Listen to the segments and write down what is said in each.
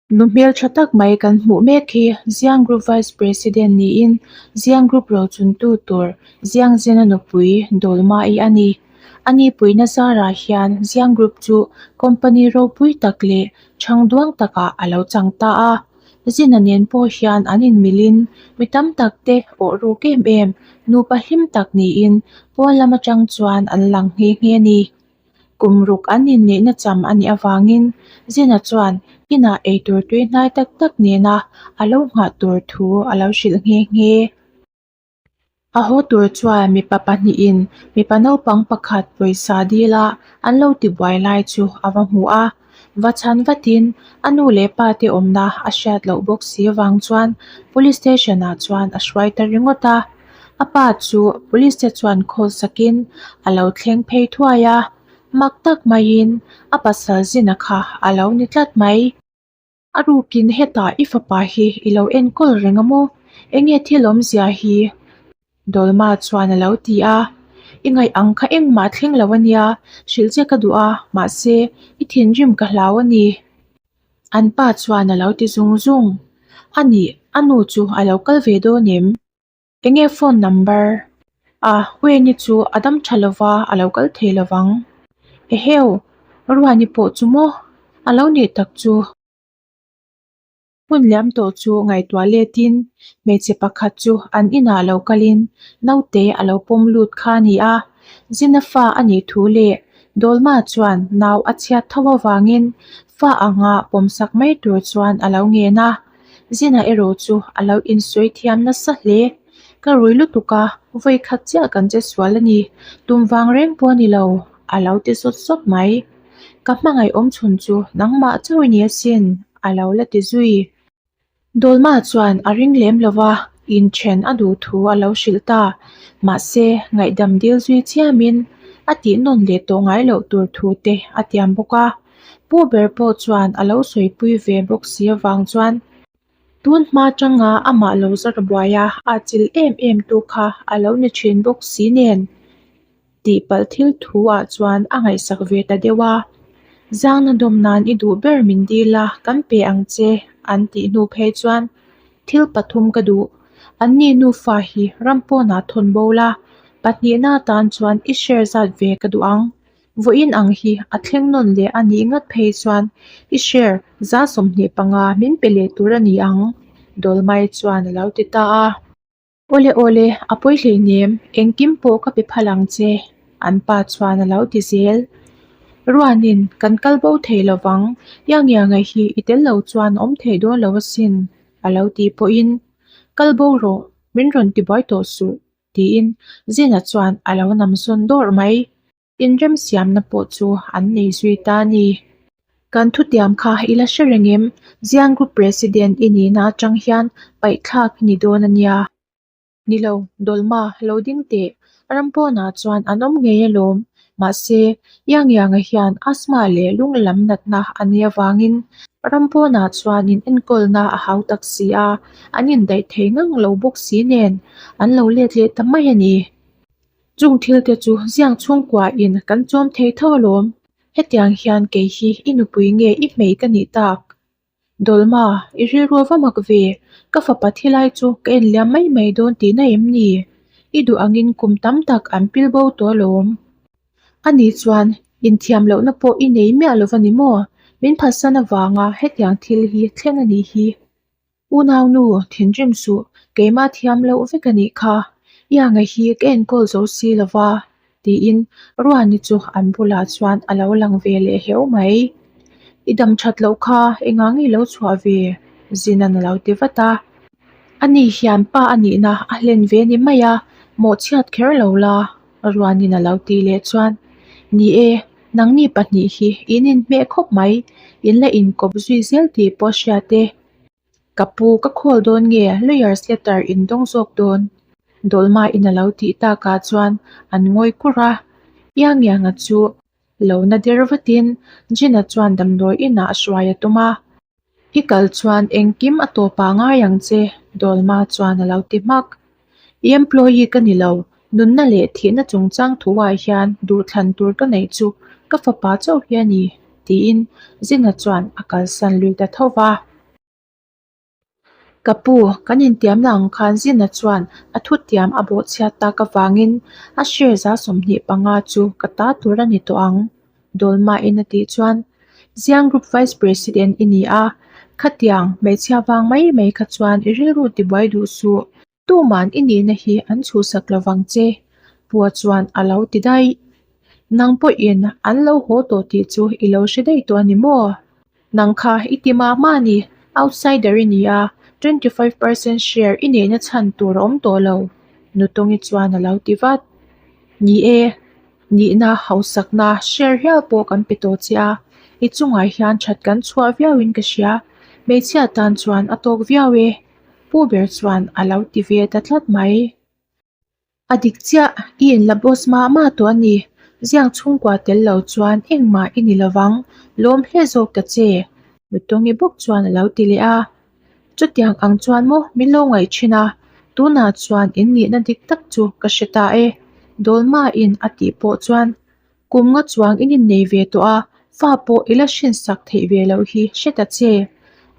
Nu hmeltha tak mai kan hmuh mek hi Ziang group vice president niin Ziang group rochun tu tur Ziang zena nupui Dawlhma-i a ni. A ni puihna zarah hian Ziang group chu company ropui tak leh chhang duang takah a lo chang ta a. Zina nen pawh hian an inmilhin mi tam tak te awh ruk em em nupa hlim tak niin pawn lam atang chuan an lang nghe nghe a ni. Kum ruk an inneihna cham a nih avangin Zina chuan inah eitur tui hnai tak tak nena a lo nghah tur thu a lo hrilh nghe nghe. A haw tur chuan mipa pahnihin mipa naupang pakhat pawisa dila an lo tibuai lai chu a va hmu a, va chhan vatin a nu leh pa te awmna a hriat loh bawk si avang chuan police station ah chuan a hruai ta ringawt a. A pa chu police te chuan call sakin a lo thleng phei thuai a, mak tak maiin a pasal zina kha a lo ni tlat mai. A rukin hetah i fapa hi i lo enkawl reng a maw? Enge thil awmzia hi? Dawlma chuan a lo ti a. I ngaih ang kha engmah thleng lo a nia, hrilh che ka duh a, mahse i thinrim ka hlau a ni. An pa chuan a lo ti zung zung. A nih, a nu chu a lo kal ve dawn em? Enge phone number? A, Wayne-i chu a dam tha lova a lo kal thei lovang. Eheu, Ruani pawh chu maw? A lo nih tak chu. Hmun liam tawh chu ngaihtuah letin hmeichhe pakhat chu an inah lo kalin naute a lo pawm lut kha a ni a. Zina fa a nih thu leh Dawlma chuan nau a chhiat tho avangin fa anga pawmsak mai tur chuan a lo ngen a. Zina erawh chu a lo insawi thiam nasa hle. Ka rui lutuk a, vawi khat chiah kan che sual a ni, tum vang reng pawh a ni lo, a lo ti zawt zawt mai. Ka hmangaih awm chhun chu nangmah chauh i ni asin, a lo la ti zui. Dawlma chuan a ring lem lo va, inthen a duh thu a lo hrilh ta. Mahse, ngaihdam dil zui chiamin a tih nawn leh tawh ngai loh tur thu te a tiam bawk a. Pu ber pawh chuan a lo sawipui ve bawk si avang chuan tun hma tanga amah lo zar buai a, a chil em em tu kha a lo ni thin bawk si nen tihpalh thil thu ah chuan a ngaihsak ve ta deuh a. Zangna dawm nan i duh ber min dil a, kan pe ang che an tih hnu phei chuan thil pathum ka duh. Anni nufa hi ram pawnah thawn bo la, pahnihna atan chuan i share zat ve ka duh ang. Vawiin ang hi a thleng nawn leh a nih ngat phei chuan i share 25% min pe leh tur a ni ang, Dawlmai chuan a lo ti ta a. Awle awle, a pawi hleinem, engkim pawh ka pe phal ang che, an pa chuan a lo ti zel. Ruanin kan kal bo thei lovang, Yang Yanga hi i tel lo chuan a awm thei dawn lo asin, a lo tih pawhin, Kal bo rawh, min rawn tibuai tawh suh, tiin Zina chuan a lo nam sawn dawrh mai. Inremsiamna pawh chu an nei zui ta a ni. Kan thutiam kha i la hre reng em? Ziang Group President i nihna atang hian paihthlak i ni dawn a nia. Ni lo, Dawlma, lo ding teh. Ram pawnah chuan an awm ngei alawm. Mahse, Yang Yang-a hian asthma leh lung lam natna a nih avangin ram pawnah chuan in enkawlna a hau tak si a, an indaih thei ngang lo bawk si nen an lo let leh ta mai a ni. Chung thil te chu ziang chhungkua in kan chawm thei tho alawm. Hetiang hian kei hi i nupui nge i hmei ka nih tak? Dawlma, i rilru va mak ve, ka fapa thilai chu ka en liam mai mai dawn tihna em ni? I duh angin kum tam tak an pil bo tawh alawm. Ani chuan inthiam lohna pawh i nei miah lo va ni maw? Min phatsan avanga hetiang thil hi thleng a nih hi. Unaunu, thinrim suh, keimah thiam loh vek a nih kha, i anga hi ka enkawl zo si lo va, tiin Ruani chu an bulah chuan a lo lang ve leh heu mai. I dam that loh kha engah nge lo chhuah ve? Zinan a lo ti vat a. Ani hian pa a nihna a hlen ve ni mai a, mawhchhiat kher lo la, Ruanin a lo tih leh chuan, Ni e, nangni pahnih hi in inhmeh khawp mai, in la inkawp zui zel tih pawh hriat e. Ka pu ka call dawn nge lawyer's letter in dawng zawk dawn? Dawlma in a lo tih takah chuan an ngawi kur a, Yang Yang-a chu lo na der vatin Jin-a chuan damdawi inah hruai a tum a. I kal chuan engkim a tawpah ngai ang che Dawlma chuan a lo ti hmak. I employee ka ni lo, nunna leh thihna chungchang thuah hian duhthlan tur ka neih chu ka fapa chauh hi a ni, tiin Zina chuan a kalsan lui ta tho va. Ka pu, kan intiamna ang khan Zina chuan a thutiam a bawhchhiat tak avangin a share 25% chu ka ta tur a ni tawh ang, Dolma-in a tih chuan Ziang Group Vice President i ni a, khatiang hmeichhia vang mai mai kha chuan i rilru tibuai duh suh. Tuman i nihna hi an chhuhsak lovang che, Pua chuan a lo ti daih. Nang pawhin an lo haw tawh tih chu i lo hre daih tawh a ni maw? Nang kha i ti mah mah a ni, outsider i ni a, 25% share i neihna chhan tur a awm tawh lo, Nutongi chuan a lo ti vat. Ni e, nihna, hausakna, share hial pawh kan pe tawh che a, i chungah hian that kan chhuah viauin ka hria, hmeichhia tan chuan a tawk viau e. Pu ber chuan a lo ti ve ta tlat mai. A dik chiah, i inla boss mah mah tawh a ni. Ziang chhungkua tel lo chuan engmah i ni lovang, lawm hle zawk ta che. Nutawngi bawk chuan a lo ti leh a. Chutiang ang chuan maw min lo ngaih thin a, tunah chuan in nihna dik tak chu ka hre ta e, Dawlmain a tih pawh chuan Kum nga chuang in innei ve tawh a, fa pawh i la hrinsak theih ve loh hi hre ta che.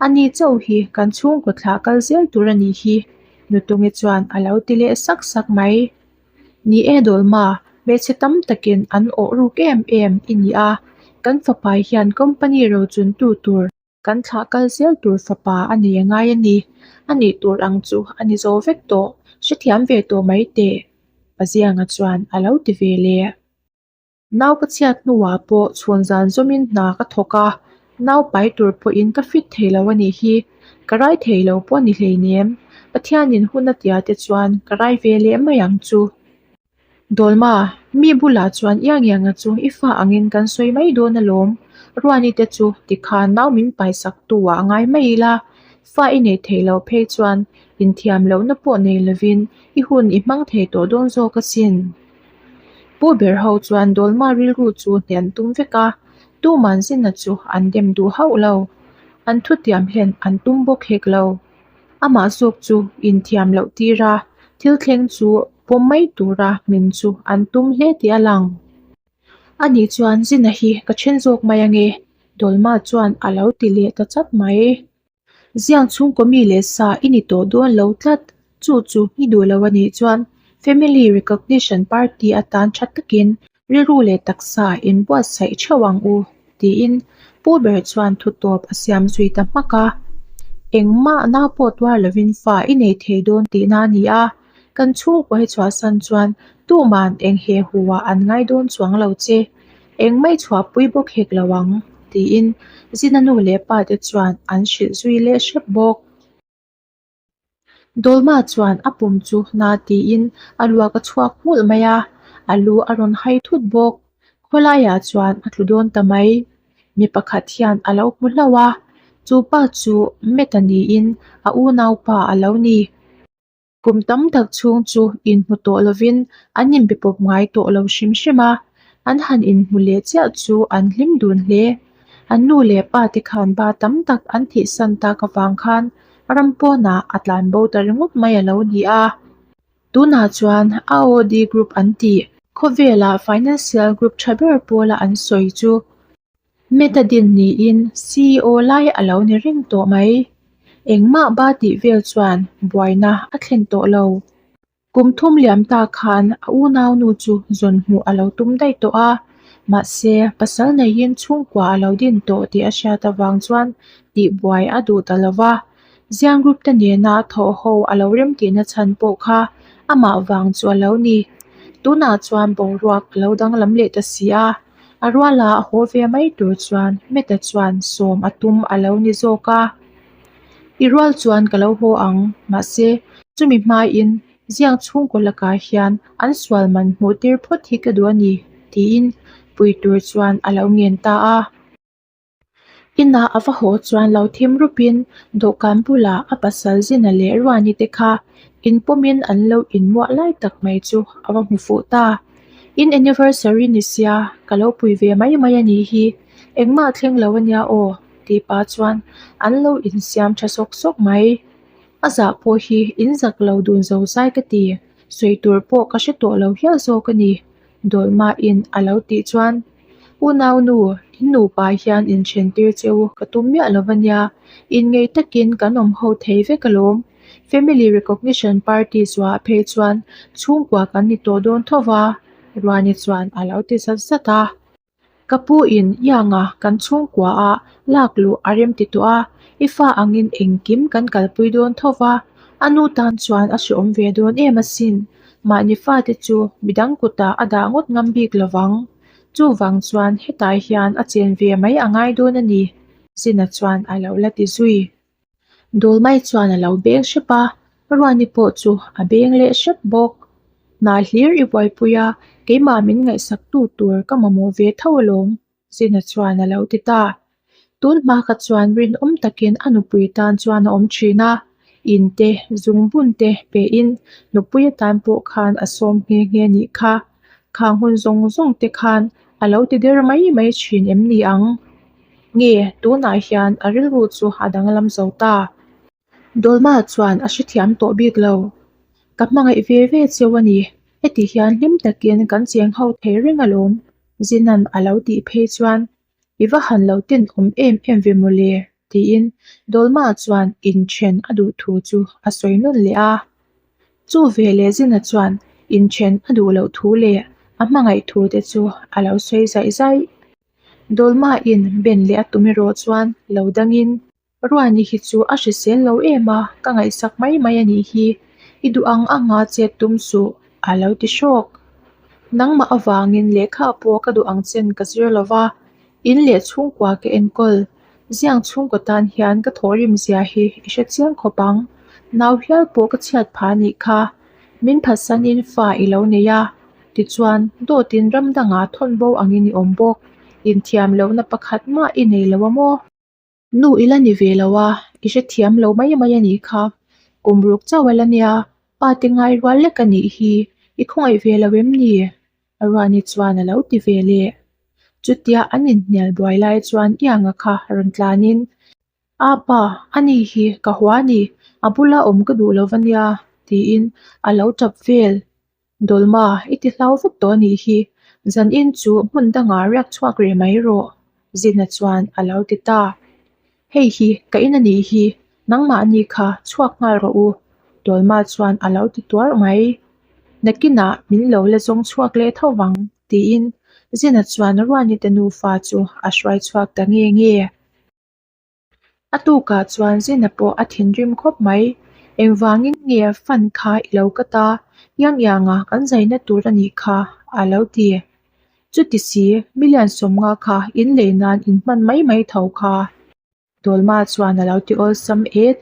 Ani chauh hi kan chhungkaw thlah kal zel tur a nih hi, Nutungi chuan a lo ti leh sak sak mai. Ni e Dawlma, hmeichhe tam takin an awh ruk em em i ni a, kan fapa hian company rochuntu tur Kan thlah kal zel tur fapa a nei a ngai a ni. A nih tur ang chu a ni zo vek tawh. Hrethiam ve tawh mai teh, Pazianga chuan a lo ti ve leh. Nau ka chhiat hnuah pawh chhun zan zawmin hna ka thawk a, nau pai tur pawhin ka fit thei lo a nih hi. Ka rai thei lo pawh a ni hleinem. Pathianin hun a tia te chuan ka rai ve leh mai ang chu. Dawlma, mi bulah chuan iang ianga chu i fa angin kan sawi mai dawn alawm. Ruani te chu tikhan nau min paisak tu ah ngai mai ila, fa i nei thei lo phei chuan inthiam lohna pawh nei lovin i hun i hmang thei tawh dawn zawk asin. Pu ber ho chuan Dawlma rilru chu hne an tum vek a, tuman Zina chu an dem duh hauh lo. An thutiam hian an tum bawk hek lo. Amah zawk chu inthiam loh tir a, thil thleng chu pawm mai tura hmin chu an tum hle tih a lang. Ani chuan Zina hi ka then zawk mai ange, Dolma chuan a lo ti leh ta chat mai. Ziang chhungkaw mi leh sa i ni tawh dawn lo tlat, chu chu i duh lo a nih chuan Family Recognition Party atan tha takin rilru leh taksa inbuatsaih theuh ang u, tiin Pu ber chuan thu tawp a siam zui ta hmak a. Engmah nau pawh tuar lovin fa i nei thei dawn tihna a ni a, kan chhungkaw hi chhuahsan chuan tuman eng he huah an ngai dawn chuang lo che, engmah i chhuahpui bawk hek lo ang, tiin Zina nu leh pa te chuan an hrilh zui leh hrep bawk. Dawlma chuan a pum chu na tiin a luak a chhuak nghulh mai a, a lu a rawn hai thut bawk. Khawlaiah chuan a tlu dawn ta mai. Mi pakhat hian a lo hmu hlauh a, chu pa chu Meta niin a unaupa a lo ni. Kum tam tak chhung chu inhmu tawh lovin an inbe pawp ngai tawh lo hrim hrim a, an han inhmu leh chiah chu an hlim dun hle. An nu leh pa te khan ba tam tak an thihsan tak avang khan ram pawnah a tlan bo ta ringawt mai a lo ni a. Tunah chuan AOD Group an tih khawvela financial group tha ber pawla an sawi chu Metadine niin CEO lai a lo ni reng tawh mai. Engmah ba tih vel chuan buaina a thlen tawh lo. Kum thum liam ta khan a unaunu chu zawn hmuh a lo tum daih tawh a, mahse pasal neiin chhungkua a lo din tawh tih a hriat avang chuan tihbuai a duh ta lo va. Ziang group te nena thawh ho a lo rem tihna chhan pawh kha amah vang chu a lo ni. Tunah chuan boruak a lo danglam leh ta si a, a ruala a haw ve mai tur chuan Meta chuan sawm a tum a lo ni zawk a. I rual chuan ka lo haw ang, mahse chumi hmain ziang chhungkaw lakah hian an sual man hmuh tir phawt hi ka duh a ni, tiin pui tur chuan a lo ngen ta a. Inah a va haw chuan lo thim rupin dawhkan bulah a pasal Zina leh Ruani te kha inpawmin an lo inmuah lai tak mai chu a va hmu fuh ta. In anniversary ni sia, ka lo pui ve mai mai a nih hi, engmah thleng lo a nia aw. Tih pah chuan an lo insiam tha sawk sawk mai. A zah pawh hi in zak lo dun zo zai ka ti, sawi tur pawh ka hre tawh lo hial zawk a ni, Dawlhmain a lo tih chuan. Unaunu, in nupa hian inthen tir che u ka tum miah lo va nia, inngeih takin kan awm ho thei vek alawm. Family recognition party zuah phei chuan chhungkua kan ni tawh dawn tho va, Ruani chuan a lo ti zat zat a. Ka pu in Ianga kan chhungkua a lak luh a rem ti tawh a, i fa angin engkim kan kalpui dawn tho va, a nu tan chuan a hreawm ve dawn em asin. Mahni fate chu midang kutah a dah ngawt ngam bik lo vang. Chuvang chuan hetah hian a chen ve mai a ngai dawn a ni, Zina chuan a lo la ti zui. Dawlmai chuan a lo beng hrep a, Ruani pawh chu a beng leh hrep bawk. Hna hlir i buaipui a, keimah min ngaihsaktu tur ka mamawh ve tho alawm, Zina chuan a lo ti ta. Tun hma kha chuan rinawm takin a nupui tan chuan a awm thin a, in te, zungbun te pein nupui atan pawh khan a sawm nghe nghe nih kha. Khang hun zawng zawng te khan a lo ti der mai mai thin em ni ang? Nge tunah hian a rilru chu a danglam zo ta? Dolma chuan a hrethiam tawh bik lo. Ka hmangaih ve ve cheu a ni, heti hian hlim takin kan cheng ho thei reng alawm, Zinan a lo tih phei chuan i va han lo tenawm em em ve mawle, tiin Dolma chuan inthen a duh thu chu a sawi nawn leh a. Chu veleh Zina chuan inthen a duh loh thu leh a hmangaih thu te chu a lo sawi zaih zaih. Dolma in ben leh a tum erawh chuan lo dangin Ruani hi chu a hrisel lo em a, ka ngaihsak mai mai a nih hi. I duh ang anga chet tum suh, a lo ti hrawk. Nangmah avangin lehkha pawh ka duh ang chen ka zir lo va, in leh chhungkua ka enkawl. Ziang chhungkaw tan hian ka thawhrim zia hi i hre chiang khawp ang. Nau hial pawh ka chhiat phah a nih kha. Min phatsanin fa i lo nei a, tichuan dawtin ram dangah thawn bo angin i awm bawk. Inthiam lohna pakhat mah i nei lo a maw? Nu i la ni ve lo a, i hrethiam lo mai mai a nih kha. Kum ruk chauh a la nia, pa te ngai rual lek a nih hi, i khawngaih ve lo em ni? Ruani chuan a lo ti ve leh. Chutia an inhnial buai lai chuan Ianga kha rawn tlanin, A pa, ani hi ka hua a ni, a bula awm ka duh lo va nia, tiin a lo tap vel. Dolma, i ti hlau vek tawh a nih hi, zanin chu hmun dangah riak chhuak reh mai rawh, Zina chuan a lo ti ta. Hei hi ka in a nih hi, nangmahni kha chhuak nghal rawh u, Dolma chuan a lo ti tuar mai. Nakinah min lo la zawng chhuak leh tho vang, tiin Zina chuan Ruani te nufa chu a hruai chhuak ta nge nge. A tukah chuan Zina pawh a thinrim khawp mai. Engvangin nge fan kha i lo cut a, iang ianga kan zaina tur a nih kha a lo ti. Chuti si, million sawmnga kha in lei nan in hman mai mai tho kha. Dolma chuan a lo ti awlsam et.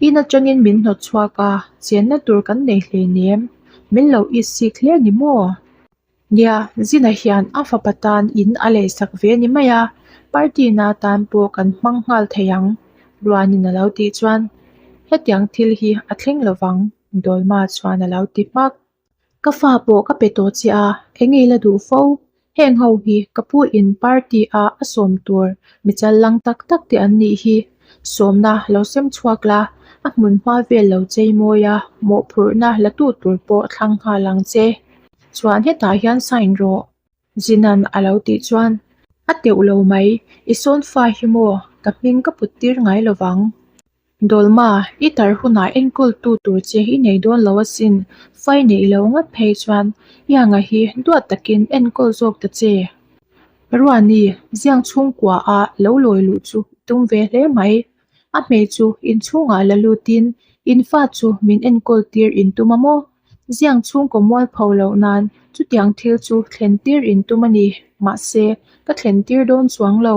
In atangin min hnawt chhuak a, chenna tur kan nei hleinem. Min lo itsik hle ni maw? Nia, Zina hian a fapa tan in a leisak ve ni mai a, party na tan pawh kan hmang nghal thei ang, Ruanin a lo tih chuan hetiang thil hi a thleng lo vang, Dolma chuan a lo ti hmak. Ka fa pawh ka pe tawh che a, eng nge la duh fo? Heng ho hi ka pu in party a a sawm tur mi chal lang tak tak te an nih hi. Sawmna lo sem chhuak la, a hmun hma vel lo chei mawi a, mawhphurhna la tu tur pawh thlang nghal ang che. Chuan hetah hian sign rawh. Zinan a lo tih chuan, A teuh lo mai, i sawn fa hi maw, ka hming ka put tir ngai lo vang. Dolma, i tar hunah enkawl tu tur che i nei dawn lo asin, fai neih lo ngat phei chuan Ianga hi duat takin enkawl zawk ta che. Ruani, ziang chhungkua ah lo lawi luh chu i tum ve hle mai. A hmei chu inchhungah la lutin in fa chu min enkawl tir in tum a maw? Ziang chhungkaw mualpho loh nan chutiang thil chu thlen tir in tum a ni, mahse ka thlen tir dawn chuang lo.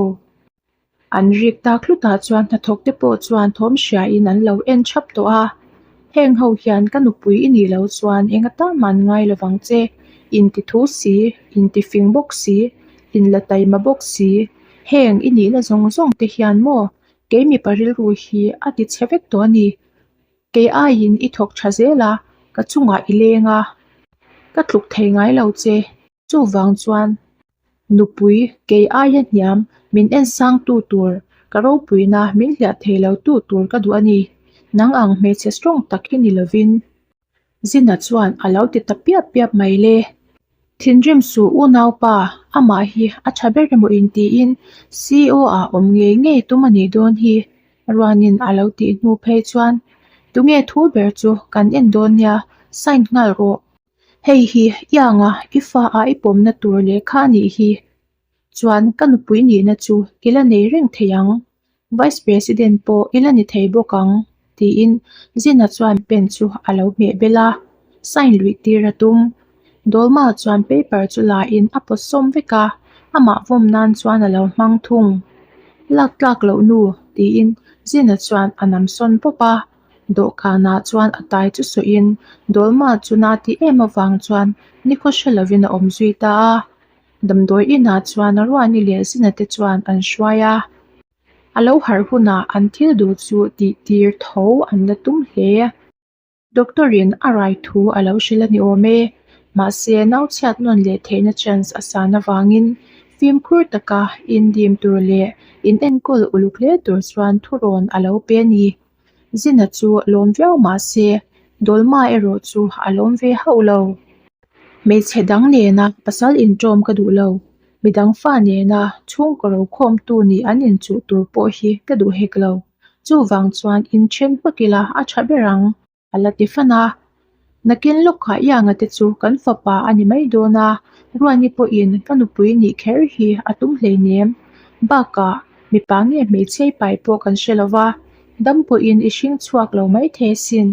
An rik tak hlutah chuan hnathawk te pawh chuan thawm hriain an lo en thap tawh a, heng ho hian ka nupui i nih loh chuan eng atan mah an ngai lovang che, inti thu si, inti fing bawk si, inla taima bawk si, heng i nihna zawng zawng te hian maw kei mipa rilru hi a ti chhe vek tawh a ni. Kei aiin i thawk tha zel a, ka chungah i leng a, ka tluk thei ngai lo che. Chuvang chuan nupui kei aia hniam min en sang tu tur, ka ropuina min hliah thei lo tu tur ka duh a ni. Nang ang hmeichhe strong tak hi ni lovin. Zina chuan a lo ti ta piap piap mai le. Thinrim suh unaupa, amah hi a tha ber emaw intiin CEO ah awm ngei ngei tum a nih dawn hi, Ruanin a lo tih hnu phei chuan tunge thu ber chu kan en dawn nia, sign nghal rawh. Hei hi Ianga i fa a i pawmna tur lehkha a nih hi. Chuan ka nupui nihna chu i la nei reng thei ang, Vice President pawh i la ni thei bawk ang, tiin Zina chuan pen chu a lo hmeh bel a, sign luih tir a tum. Dolma chuan paper chu la in a pawt sawm vek a, amah vawm nan chuan a lo hmang thung. Lak tlak loh nu, tiin Zina chuan a nam sawn pawp a. Dawhkanah chuan a tai chu sawiin Dolma chu na ti em avang chuan nikhaw hre lovin a awm zui ta a. Damdawi inah chuan Ruani leh Zina te chuan an hruai a. A lo harh hunah an thil duh chu tih tir tho an la tum hle. Doctor in a rai thu a lo hrilh a ni awm e. Mahse nau chhiat nawn leh theihna chance a san avangin fimkhur taka indim tur leh inenkawl uluk hle tur chuan thurawn a lo pe a ni. Zina chu lawm viau mah se Dolma erawh chu a lawm ve hauh lo. Hmeichhe dang nena pasal inṭawm ka duh lo, midang fa nena chhungkaw rokhawmtu nih an inchuh tur pawh hi ka duh hek lo. Chuvang chuan inṭhen hmak ila a ṭha ber ang, a la ti fan a. Nakin lawkah Ianga te chu kan fapa a ni mai dawn a, Ruani pawhin ka nupui nih kher hi a tum hleinem. Bakah mipa nge hmeichhe pai pawh kan hre lo va, dam pawhin i hring chhuak lo maithei asin,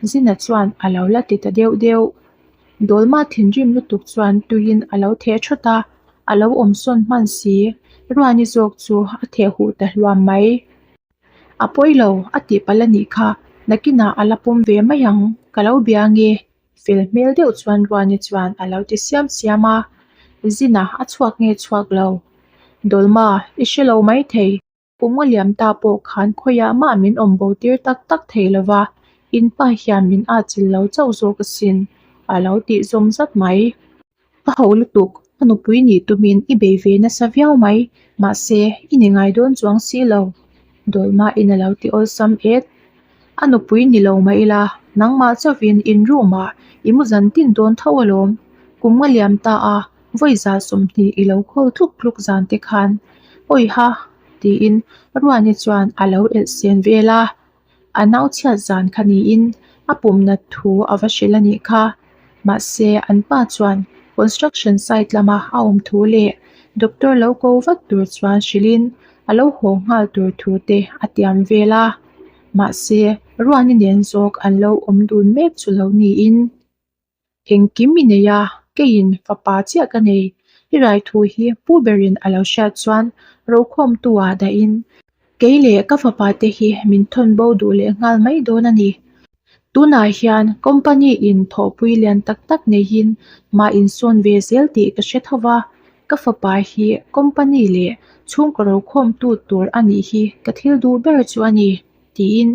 Zina chuan a lo la ti ta deuh deuh. Dolma thinrim lutuk chuan tuiin a lo theh thawt a, a lo awm sawn hman si. Ruani zawk chu a theh huh ta hluam mai. A pawi lo, a tih palh a nih kha, nakinah a la pawm ve mai ang, ka lo bia nge? Fel hmel deuh chuan Ruani chuan a lo ti siam siam a. Zina a chhuak nge chhuak lo? Dolma, i hre lo maithei. Kum a liam ta pawh khan khawiah mah min awm bo tir tak tak thei lo va, in pa hian min atchilh lo chauh zawk asin, a lo tih zawm zat mai. A ho lutuk, a nupui nih tumin i bei ve nasa viau mai, mahse i ni ngai dawn chuang si lo, Dawlmain a lo ti awlsam et. A nupui ni lo mah ila, nangmah chauhin in room ah i mu zan tin dawn tho alawm, kum nga liam ta a, Vawi za 20 i lo khawl tluk tluk zan te khan Awiha tiin Ruani chuan a lo elh sen vel a, a nau chhiat zan kha niin a pum nat thu a va hrilh a nih kha. Mahse an pa chuan construction site lama a awm thu leh doctor lo ko vat tur chuan hrilhin a lo haw nghal tur thu te a tiam vel a. Mahse Ruani nen zawk an lo awm dun mek chu lo niin. Engkim i nei a, keiin fapa chiah ka nei. I rai thu hi pu berin a lo hriat chuan rokhawmtu ah dahin kei leh ka fapa te hi min thawn bo duh leh nghal mai dawn a ni. Tunah hian company in thawhpui lian tak tak neihin mah insawn ve zel tih ka hre tho va, ka fapa hi company leh chhungkaw rokhawmtu tur a nih hi ka thil duh ber chu a ni. Tiin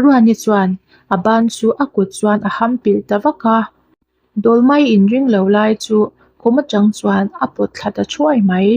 Ruani chuan a ban chu a kut chuan a ham pilh ta vak a. Dawlmai inring lo lai chu khum atang chuan a pawt thla ta thuai mai.